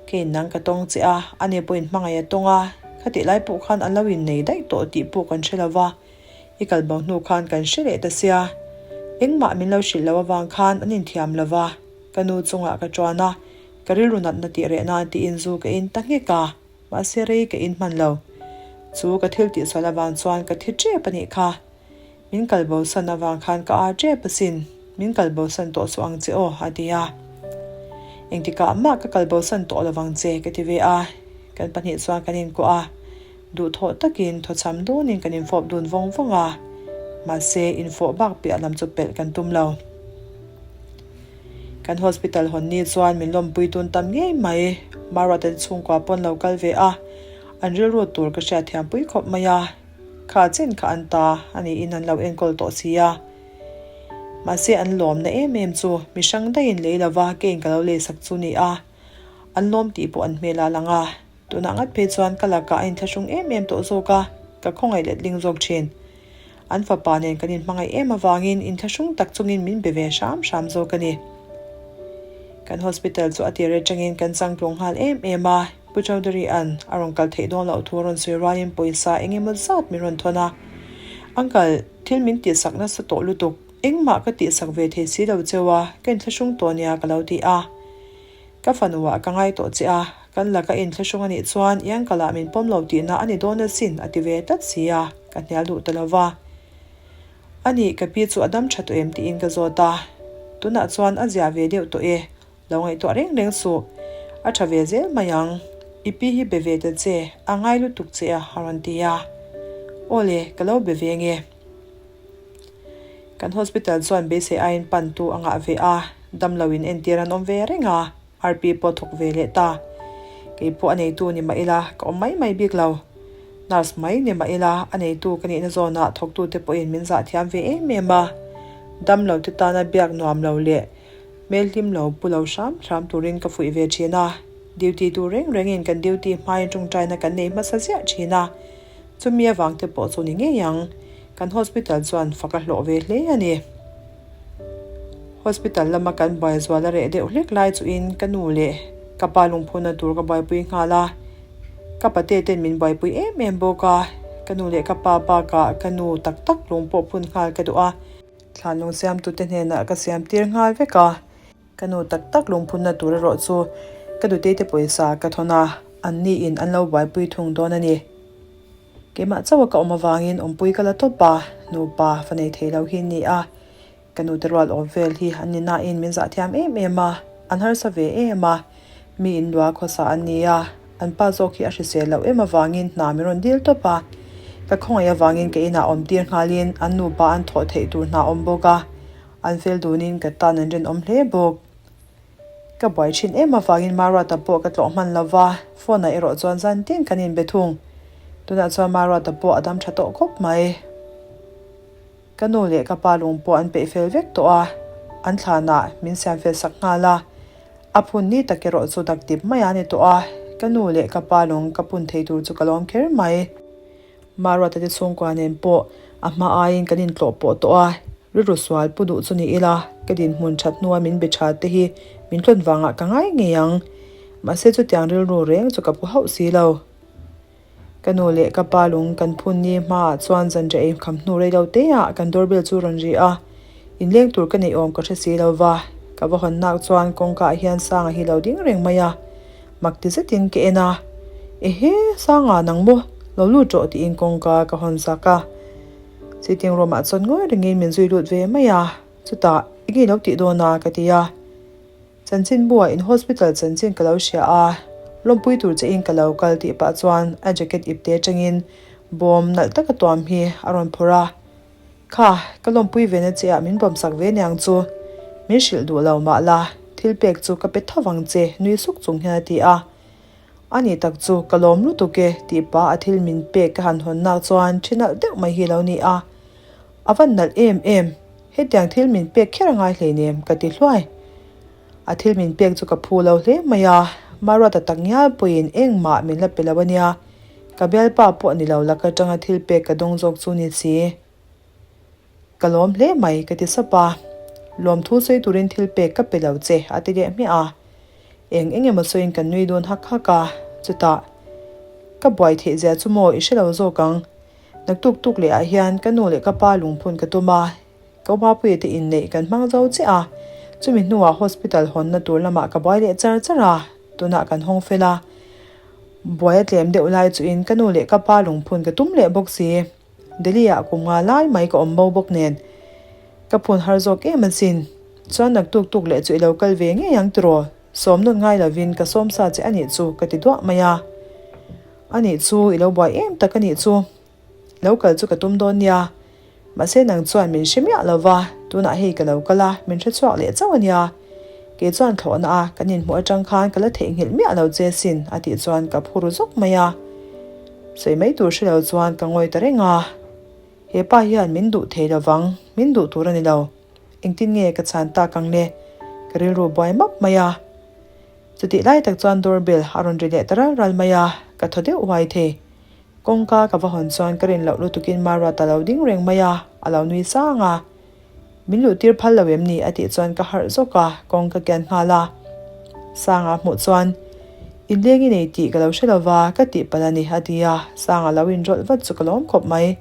Keiin nang ka tawng che a, ani pawhin hmangaih a tawng a, khatih lai pawh khan an lo innei daih tawh tih pawh kan hre lo va, i kal bo hnu khan kan hre leh ta sia. Engmah min lo hrilh lo avang khan an inthiam lo va, ka nu chungah ka ṭuan a, ka rilru natna tih reh nan tiin zu ka in ta nghek a, mahse rei ka in hman lo. Chu ka thil tihsual avang chuan ka thi ṭep a nih kha. Min kal bosan avang khan ka ar tep asin, min kal bosan tawh suh ang che aw, a ti a. Engtikah mah ka kal bosan tawh lovang che, ka ti ve a. Kan pahnih chuan kan inkuah a, duhthawh takin thawchham dawnin kan infawp dun vawng vawng a. Mahse, infawh bak piah lam chu pelh kan tum lo. Kan hospital hawn ni chuan min lawmpui tun tam ngei mai. Maruata te chhungkua pawn lo kal ve a, an rilru tur ka hriatthiampui khawp mai a. Kha chen kha an ta a niin an lo enkawl tawh si a. Mahse an lawmna em em chu mi hrang daihin lei lova kein ka lo leisak chu ni a. An lawm tih pawh an hmel a lang a. Tunah ngat phei chuan ka lakah a inthlahrung em em tawh zawk a, ka khawngaih letling zawk thin. An fapa nen kan inhmangaih em avangin inthlahrung tak chungin min be ve hram hram zawk a ni. Kan hospital chu a tir atangin kan changtlung nghal em em a, Pu Chowdhury an a rawn kal theih dawn loh thu a rawn sawi rualin pawisa eng emaw zat min rawn thawn a. Uncle, thil min tihsak nasa tawh lutuk, engmah ka tihsak ve thei si lo cheu a, ka inthlahrung tawh nia ka lo ti a. Ka fanuah ka ngai tawh che a, kan laka inthlahrung a nih chuan i uncle ah min pawm lo tihna a ni dawn asin a ti ve tlat si a, ka hnial duh ta lo va. A nih, ka pi chu a dam tha tawh em tiin ka zawt a. Tunah chuan a zia ve deuh tawh e, lo ngaihtuah reng reng suh. A tha ve zel mai ang. I pi hi be ve ta che, a ngai lutuk che a, a rawn ti a. Aw le, ka lo be ve nge. Kan hospital chuan beisei aiin pantu a ngah ve a, damlo in entir an awm ve reng a. Rp pawh thawk ve leh ta. Kei pawh a neitu ni mah ila, ka awm mai mai bik lo. Nurse mai ni mah ila, a neitu ka nihna zawnah thawktute pawhin min zah thiam ve em em a. Damlo te tana biak nuam lo leh hmel hlim lo pu lo hram hram turin ka fuih ve thin a. Duty tur reng rengin kan duty hmain tawngtaina kan nei hmasa ziah thin a. Chumi avang te pawh chu ni ngei ang. Kan hospital chuan fak a hlawh ve hle a ni. Hospital lama kan buai zual a reh deuh hlek lai chuin ka nu leh ka pa lungphunna tur ka buaipui nghal a, ka pate ten min buaipui em em bawk a, ka nu leh ka pa bakah ka nu tak tak lung pawh phun nghal ka duh a, thlan lung siamtute hnenah ka siam tir nghal vek a, ka nu tak tak lungphunna tur erawh chu ka dutei te pawisa ka thawn a, anni in an lo buaipui thung dawn a ni. Keimah chauha ka awm avangin awmpui ka la tawp a, nupa fa nei thei lo hi ni a, ka nute rual awm vel hi an ni nain min zah thiam em em a, an harsa ve em a, mi in lua khawsa an ni a, an pa zawk hi a hrisel loh em avangin hna min rawn dil tawp a, ka khawngaih avangin ka inah awm tir nghalin an nupa an thawh theih tur hna awm bawk a, an fel dunin ka tan an rinawm hle bawk. Ka buai thin em avangin Maruata pawh ka tlawh hman lo va, phone ah erawh chuan zan tin kan inbe thung. Tunah chuan Maruata pawh a dam tha tawh khawp mai. Ka nu leh ka pa lung pawh an peih fel vek tawh a, an thlanah min siam fel sak nghal a. A phun ni tak erawh chu dak dip mai a ni tawh a, ka nu leh ka pa lung ka pun thei tur chu ka lawm kher mai. Maruata te chhungkua nen pawh a hma aiin kan intlawh pawh tawh a, rilru sual pu duh chu ni ila, ka dinhmun that hnua min be tha te hi min tlawn vangah ka ngai ngei ang. Mahse chutiang rilru reng chu ka pu hauh si lo. Ka nu leh ka pa lung kan phun ni hmaah chuan zanriah ei kham hnu rei lo te ah kan doorbell chu rawn ri a, inleng tur ka neih awm ka hre si lo va, ka va hawn nak chuan kawngka ah hian Sanga hi lo ding reng mai a. Mak ti zetin ka en a, Ehe, Sanga nang maw? Lo lut rawh tiin kawngka ka hawn zak a. Sitting room ah chuan ngawi rengin min zui lut ve mai a, chutah enge lo tih dawn a ka ti a. Chanchinbu ah in hospital chanchin ka lo hria a, lawmpui tur che in ka lo kal tih pah chuan a jacket ipte atangin bawm nalh taka tuam hi a rawn phawrh a. Kha, ka lawmpui ve na che ah min bawmsak ve niang chu. Min hrilh duh lo mah la, thil pek chu ka pe tho vang che nui suk chung hian a ti a. A nih tak chu ka lawm lutuk e tih pah a thil min pek ka han hawn nak chuan thi nalh deuh mai hi lo ni a. A van nalh em em, hetiang thil min pek kher a ngai hleinem ka ti hluai. A thil min pek chu ka phu lo hle mai a, Maruata tak ngial pawhin engmah min la pe lo a nia. Ka bialpa pawh ni lo lak atanga thil pek ka dawng zawk chu ni si. Ka lawm hle mai ka ti sap a, lawmthu sawi turin thil pek ka pe lo che a ti leh hmiah a. Eng eng emaw sawiin kan nui dun hak hak a, chutah ka buai theih zia chu maw i hre lo zawk ang. Naktuk tuk leh ah hian ka nu leh ka pa lungphun ka tum a, Ka umapuia te inneih kan hmang zo chiah a, chumi hnuah hospital hawnna tur lamah ka buai leh char char a, tunah kan hawng fel a. Buai a tlem deuh lai chuin ka nu leh ka pa lungphun ka tum leh bawk si. Delhi ah kum nga lai mai ka awm bo bawk nen ka phun har zawk em asin. Chuan naktuk tuk leh chu i lo kal ve ngei ang tiraw? Sawm nawn ngai lovin ka sawm sa che anih chu ka ti duah mai a. Anih chu i lo buai em tak anih chu. Lo kal chu ka tum dawn nia. Mahse nang chuan min hre miah lo va, tunah hei ka lo kal a, min hre chhuak leh chauh a nia. Kei chuan thlawhna a kan inhmuh atang khan ka la theihnghilh miah lo che sin a tih chuan ka phur zawk mai a. Sawi mai tur hre lo chuan ka ngawi ta reng a. He pa hian min duh thei lo vang, min duh tur a ni lo. Engtin nge ka chhan tak ang le? Ka rilru buai map mai a. Chutih lai tak chuan doorbell a rawn ri leh ta ral ral mai a, ka thaw deuh huai thei. Kawngka ka va hawn chuan ka rin loh lutukin Maruat a lo ding reng mai a, a lo nui sang a. Min luh tir phal lo em ni? a tih chuan ka harh zawk a, kawng ka kian nghal a. Sanga hmuh chuan, Inleng i nei tih ka lo hre lo va, ka tih palh a ni, a ti a, Sanga lo inrawlh vat chu ka lawm khawp mai.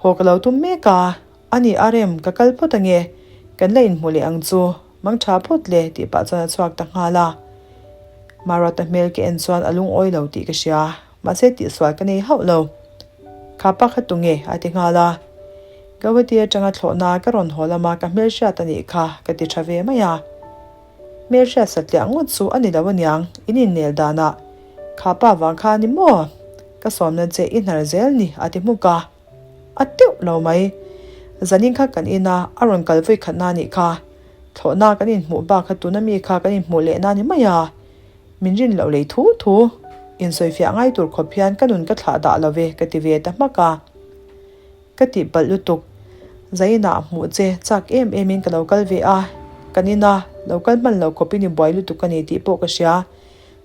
Haw ka lo tum mek a, a ni a rem, ka kal phawt ange, kan la inhmu leh ang chu, mang tha phawt le, tih pah chuan a chhuak ta nghal a. Maruata hmel ka en chuan a lungawi lo tih ka hria, mahse tihsual ka nei hauh lo. Kha pa kha tunge? a ti nghal a. Gauhati atanga thlawhna ka rawn haw lama ka hmelhriat a nih kha, ka ti tha ve mai a. Hmelhriat satliah ngawt chu a ni lo aniang, in innel danah. Kha pa vang kha a ni maw? Ka sawmna che i hnar zel ni, a ti hmuk a. A teuh lo mai. Zanin kha kan ina a rawn kal vawi khatna a nih kha. Thlawhna kan inhmuh bak kha tuna mi kha kan inhmuh lehna a ni mai a. Min rin loh lei thu thu. Insawifiah ngai tur khawp hian ka nun ka thlah dah lo ve, ka ti ve ta hmak a. Ka tih palh lutuk. Zainah hmuh che chak em em in ka lo kal ve a, kan ina lo kal hman lo khawp in i buai lutuk a ni tih pawh ka hria.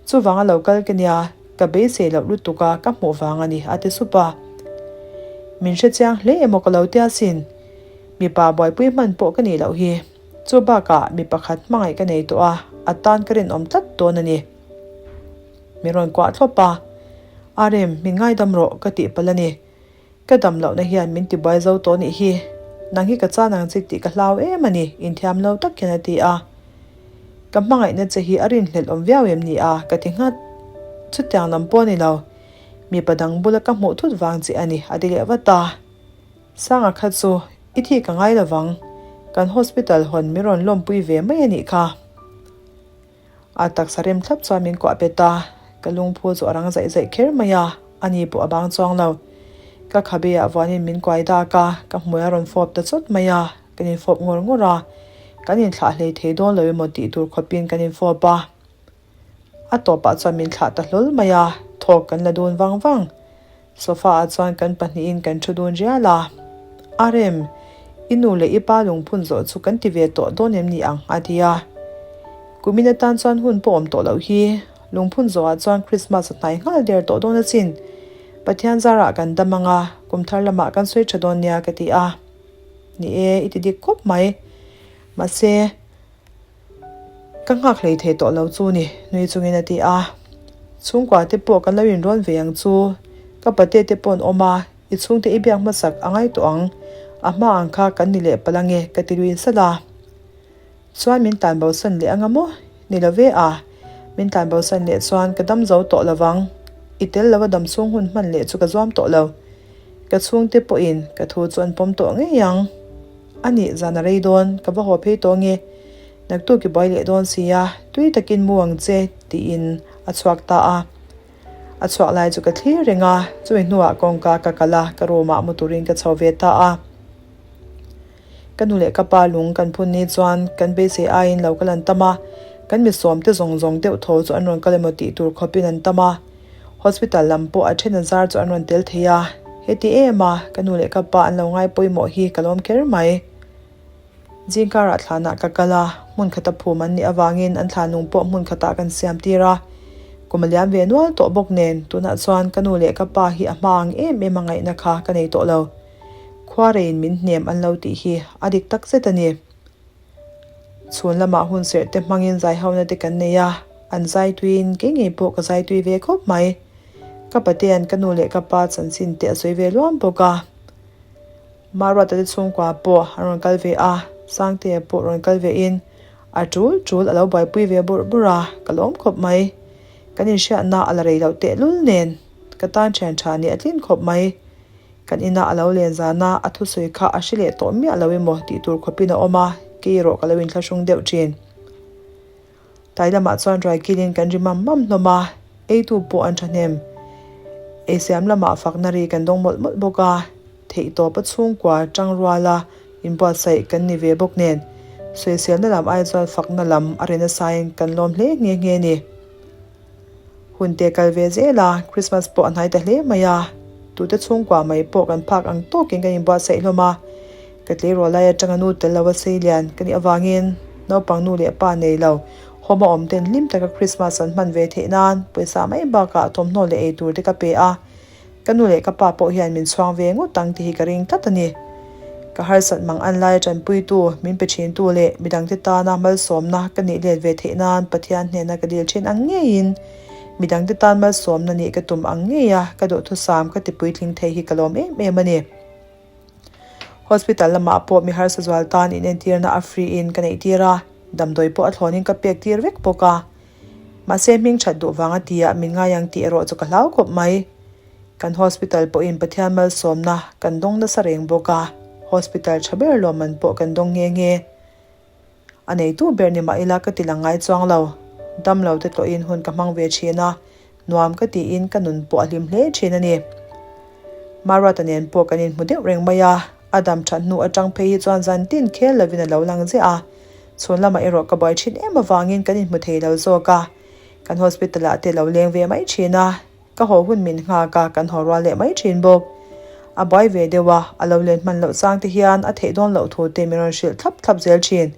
Chuvanga lo kal ka nia, ka beisei loh lutuk a, ka hmuh vang a ni, a ti sup a. Min hre chiang hle emaw ka lo tia sin. Mipa buaipui hman pawh ka nih loh hi. Chu bakah mi pakhat hmangaih ka nei tawh a, a tan ka rinawm tlat dawn a ni. Min rawn kuah thlawp a, Arem, min ngaidam rawh ka tih palh a ni. Ka dam lohna hian min tibuai zo tawh nih hi. Nang hi ka chan ang che tih ka hlau em a ni, inthiam lo tak hian a ti a. Ka hmangaihna che hi a rinhlelh awm viau em ni a? ka ti nghat. Chutiang lam pawh a ni lo. Mipa dang bula ka hmuh thut vang che a ni, a ti leh vat a. Sanga kha chu i thih ka ngai lovang, kan hospital hawn min rawn lawmpui ve mai a nih kha. A taksa rem thlap chuan min kuah pet a, ka lungphu chu a rang zaih zaih kher mai a, ani pawh a bang chuang lo. Ka khabe ah vuanin min kuai dak a, ka hmui a rawn fawp ta chawt mai a, kan infawp ngawr ngawr a, kan inthlah hlei thei dawn lo emaw tih tur khawpin kan infawp a. A tawpah chuan min thlah ta hlawl mai a, thawk kan la dun vang vang. Sofa ah chuan kan pahnihin kan thu dun rial a. Arem, i nu leh i pa lungphun zawh chu kan ti ve tawh dawn em ni ang? a ti a. Kumin atan chuan hun pawh awm tawh loh hi. Lungphun zawh ah chuan Christmas a hnai nghal der tawh dawn asin. Pathian zarah kan dam ang a, kum thar lamah kan sawi tha dawn nia ka ti a. Ni e, i ti dik khawp mai. Mahse. Ka nghak hlei thei tawh lo chu ni, nui chungin a ti a. Chhungkua te pawh kan lo inrawn ve ang chu, ka pate te pawh an awm a, i chhungte i biak hmasak a ngai tawh ang, a hma ang kha kan ni leh palh ange ka ti lui salh a. Chuan min tlan bosan leh anga maw? Ni lo ve a, min tlan bosan leh chuan ka dam zo tawh lovang, i tel lo a dam chhung hun hman leh chu ka zuam tawh lo. Ka chhungte pawhin ka thu chu an pawm tawh ngei ang. A nih zan a rei dawn, ka va haw phei tawh nge? Naktuk i buai leh dawn si a, tui takin mu ang che, tiin a chhuak ta a. A chhuak lai chu ka thlir reng a, chumi hnuah kawngka ka kal a, ka room ah mu turin ka chho ve ta a. Ka nu leh ka pa lung kan phun ni chuan kan beisei aiin lo kal an tam a, kan mi sawm te zawng zawng deuh tho chu an rawn kal emaw tih tur khawpin an tam a. Hospital lam pawh a then a zar chu an rawn tel thei a, heti em a, ka nu leh ka pa an lo ngai pawimawh hi ka lawm kher mai. Zingkarah thlanah ka kal a, hmun khata phum an nih avangin an thlan lung pawh hmun khatah kan siam tir a. Kum a liam ve nual tawh bawk nen, tunah chuan ka nu leh ka pa hi a hma ang em em a ngaihna kha ka nei tawh lo. Khuareiin min hnem an lo tih hi a dik tak zet a ni. Chhun lamah hun serh te hmangin zaihona te kan nei a, an zai tuiin kei ngei pawh ka zai tui ve khawp mai. Ka patea'n ka nu leh ka pa chanchin te a sawi ve luam bawk a. Maruata te chhungkua pawh an rawn kal ve a, Sangtea pawh rawn kal ve in a tul tul a lo buaipui ve burh burh a, ka lawm khawp mai. Kan inhriatna a la rei loh tehlul nen ka tan thian tha nih a tlin khawp mai. Kan ina a lo len zana a thusawi kha a hre leh tawh miah lo emaw tih tur khawpin a awm a, kei erawh ka lo inthlahrung deuh thin. Tlai lamah chuan ruai kilin kan ri mam mam hlawm a, eitu pawh an thahnem. Eisiam lamah fakna ri kan dawng mawlh mawlh bawk a, theihtawpa chhungkua tangruala inbuatsaih kan ni ve bawk nen, sawiselna lam ai chuan fakna lam a ri nasain kan lawm hle nghe nghe a ni. Hun te kal ve zel a, Christmas pawh a hnai ta hle mai a, tute chhungkua mai pawh kan phak ang tawkin kan inbuatsaih hlawm a, ka tleirawl lai atanga nu tel lo a sei lian ka nih avangin naupang nu leh pa nei lo home a awm ten hlim taka Christmas an hman ve theih nan pawisa mai bakah thawmhnaw leh eitur te ka pe a, ka nu leh ka pa pawh hian min chhuang ve ngawt ang tih hi ka ring tlat a ni. Ka harsat mang an laia tanpuitu, min pe thintu leh midangte tana malsawmna ka nih let ve theih nan Pathian hnena ka dil thin ang ngeiin midangte tan malsawmna nih ka tum ang ngeia ka duhthusam ka ti puitling thei hi ka lawm em em a ni. Hospital lamah pawh mi harsa zual tan inentirna a free in ka neih tir a, damdawi pawh a thlawnin ka pek tir vek bawk a. Mahse hming that duh vanga tia min ngai ang tih erawh chu ka hlau khawp mai. Kan hospital pawhin Pathian malsawmna kan dawng nasa reng bawk a, hospital tha ber lawmman pawh kan dawng nghe nghe. A neitu ber ni mah ila ka ti lang ngai chuang lo. Damlo te tlawhin hun ka hmang ve thin a, nuam ka tiin ka nun pawh a hlim hle thin a ni. Maruata nen pawh kan inhmu deuh reng mai a, a dam that hnu atang phei hi chuan zan tin khel lovin a lo lang ziah a, chhun lamah erawh ka buai thin em avangin kan inhmu thei lo zawk a, kan hospital ah te lo leng ve mai thin a. Ka haw hun min nghak a, kan haw rual leh mai thin bawk. A buai ve deuh a, a lo len hman loh chang te hian a theih dawn loh thu te min rawn hrilh thlap thlap zel thin.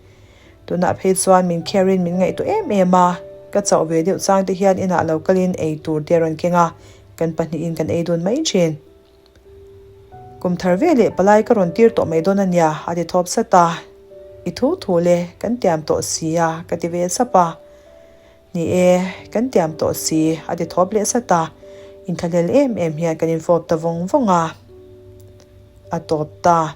Tunah phei chuan min care in min ngaihtuah em em a, ka chauh ve deuh chang te hian inah lo kalin ei tur te a rawn keng a, kan pahnihin kan ei dun mai thin. Kum thar ve leh palai ka rawn tir tawh mai dawn a nia, a ti thawp sat a. I thu thu le, kan tiam tawh si a, ka ti ve sap a. Ni e, kan tiam tawh si, a ti thawp leh sat a. Inthlahlel em em hian kan infawp ta vawng vawng a, a tawp ta.